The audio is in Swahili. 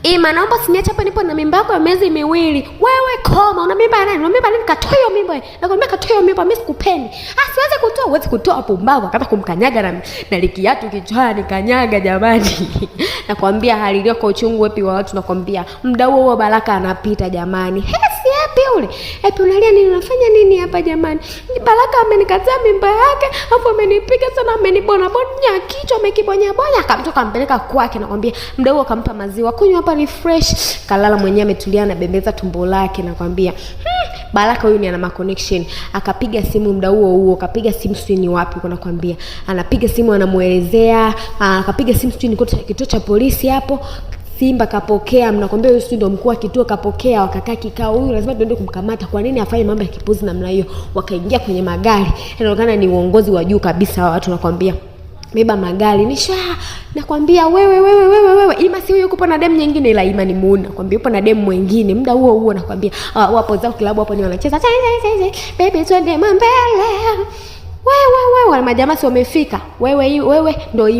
Ima, naomba usiniache hapa, nipo na mimba yako ya miezi 2. Wewe koma, una mimba ya nani? Una mimba nani? Katoa hiyo mimba. Nakwambia katoa hiyo mimba, mimi sikupendi. Ah, siwezi kutoa, huwezi kutoa, pumbavu. Akaanza kumkanyaga na likiatu kichwani, kanyaga jamani. Nakwambia hali kwa uchungu wepi wa watu, nakwambia muda huo huo Baraka anapita jamani. Hesi yapi ule? Epi unalia nini? Unafanya nini hapa jamani? Baraka amenikataa mimba yake, afu amenipiga sana, amenibona bonya kichwa, amekibonya bonya, akamtoka ampeleka kwake, nakwambia muda huo akampa maziwa, kunywa hapa refresh, kalala mwenyewe ametulia, anabembeza tumbo lake, nakwambia. Baraka huyu ni ana ma connection, akapiga simu muda huo huo, akapiga simu sijui ni wapi, nakwambia anapiga simu anamuelezea, akapiga simu sijui ni kituo cha polisi hapo. Simba kapokea, mnakwambia huyu ndio mkuu wa kituo kapokea, wakakaa kikao, huyu lazima tuende kumkamata, kwa nini afanye mambo ya kipuzi namna hiyo? Wakaingia kwenye magari, inaonekana ni uongozi wa juu kabisa wa watu, nakwambia beba magari ni sha, nakwambia wewe wewe wewe wewe, Ima si huyu yuko na demu nyingine, ila Ima ni muone, nakwambia yupo na demu mwingine muda huo huo, nakwambia wapo zao klabu hapo ni wanacheza baby twende mambele, wewe wewe, majamaa si wamefika, wewe wewe ndio Ima.